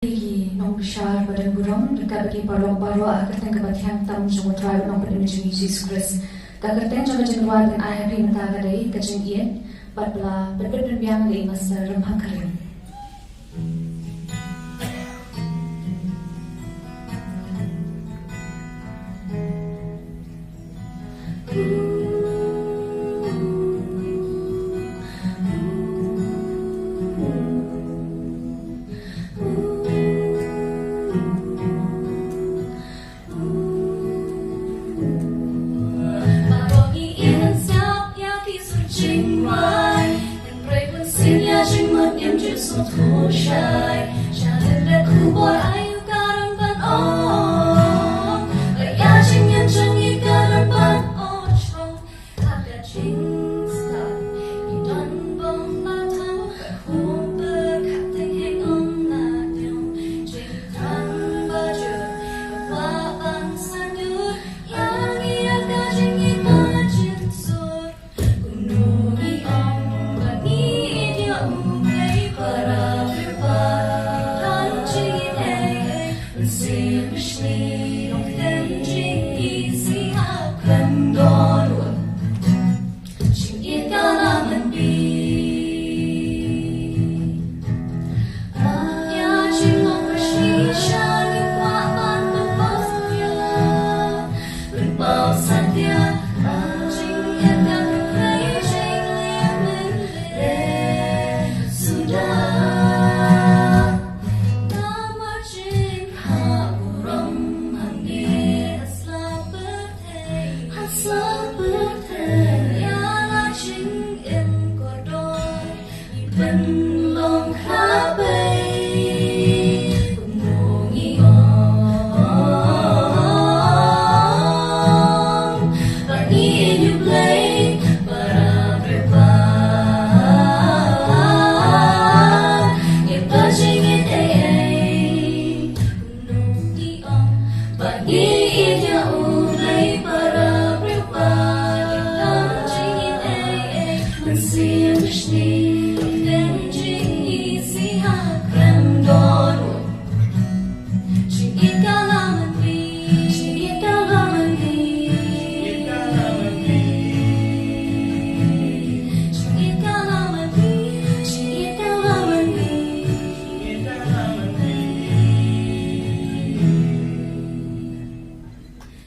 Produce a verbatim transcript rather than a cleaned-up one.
Ki nongbishar ba don burom, ryngkat bad ki paralok baroh ha ka kyrteng kaba thiang tam jong U Trai bad Nongpynim jong ngi Jisu Khrist. Ka kyrteng jong ka jingrwai ban ai ha phi mynta ka dei ka jingïeit, bad ba la pynbit pynbiang da i Master Rymphang Kharim. Baroh ngi ïa ngan sngap ïa ki sur jingmai. Ngan pyrshang ban sngewthuh ïa jingmut, ngim ju sngewthuh shai. Sha lyndet khubor aïu ka don ban ong. Ba ïa jingïaid jong ngi ka don ban ong shrong. Ha ka jingstad ngi don bym la thaw, ka khubor ka teng heh ong la dei jingthan ba jur, ka kwah ban sngewthuh ïa ngi ïa ka jingïaid ba jynsur. Kumno ngi ong ba ngi ïeit ïa U Blei, para briew ba than jingïeit ei ei. Mynsiem Bishni, Nongkhdei Jingïaseng ha u khyndon ruh. Jingïeit ka la mynbiej. Ïa jinglong ba shisha ngi kwah ban pynpaw satia. Pynpaw satia. Jingïeit ka la mynbiej, jingïeit mynbiej suda. Namar jinghaburom hangne ha sla pyrthei, ha sla pyrthei. Ïa la jingim kordor ngi pynlong khlabei. Kumno ngi ong ba ngi ïeit ïa U Blei, para briew ba ïeit ba jingïeit ei ei. Kumno ngi ong ba ngi ïeit ïa U Blei, para briew ba ïeit ba jingïeit ei ei. Mynsiem Bishni,